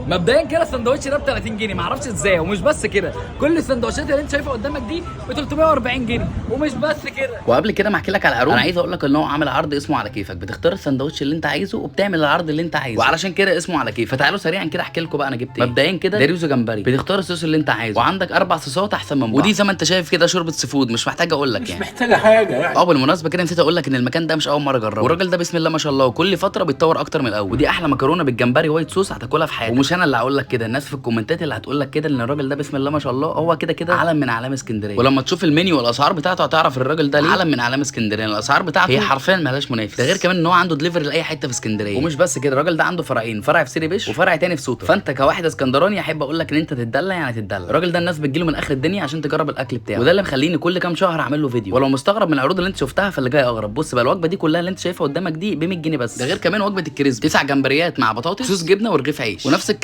مبدئيا كده السندوتش ده ب 30 جنيه، معرفش ازاي. ومش بس كده، كل السندوتشات اللي انت شايفها قدامك دي ب 340 جنيه. ومش بس كده، وقبل كده ما احكي لك على العروض، انا عايز اقول لك ان هو عامل عرض اسمه على كيفك، بتختار السندوتش اللي انت عايزه وبتعمل العرض اللي انت عايزه، وعلشان كده اسمه على كيف. فتعالوا سريعا كده احكي لكم بقى انا جبت ايه. مبدئيا كده داريوزو جمبري، بتختار الصوص اللي انت عايزه، وعندك 4 صوصات احسن من بعض. ودي زي ما انت شايف كده شوربة seafood، مش محتاج اقول لك مش يعني محتاجه حاجة يعني. بالمناسبة كده نسيت اقول لك ان المكان ده مش اول مرة اجربه، والراجل ده بسم الله ما شاء الله كل فترة بيتطور اكتر من الاول. ودي احلى مكرونه بالجمبري white sauce هتاكلها في حياتك، ومش انا اللي هقول لك كده، الناس في الكومنتات اللي هتقول لك كده ان الراجل ده بسم الله ما شاء الله هو كده كده علم من اعلام اسكندريه. ولما تشوف المنيو والاسعار بتاعته هتعرف الراجل ده ليه علم من اعلام اسكندريه. الاسعار بتاعته هي حرفيا مالهاش منافس، ده غير كمان ان هو عنده دليفري لاي حتة في اسكندريه. ومش بس كده، الراجل ده عنده فرعين، فرع في سيدي بشر وفرع تاني في سوطه. فانت كواحد اسكندراني احب اقول لك ان انت تتدلع، يعني تتدلع. الراجل ده الناس بتجيله من اخر الدنيا عشان تجرب الاكل بتاعه، وده اللي مخليني كل كام شهر اعمل له فيديو. ولو مستغرب من العروض اللي انت شفتها فاللي جاي اغرب. بص بقى، الوجبة دي كلها اللي انت شايفها قدامك دي ب 100 جنيه بس، ده غير كمان وجبة ال crispy، 9 جمبريات مع بطاطس، صوص جبنه ورغيف عيش. ونفس الكلام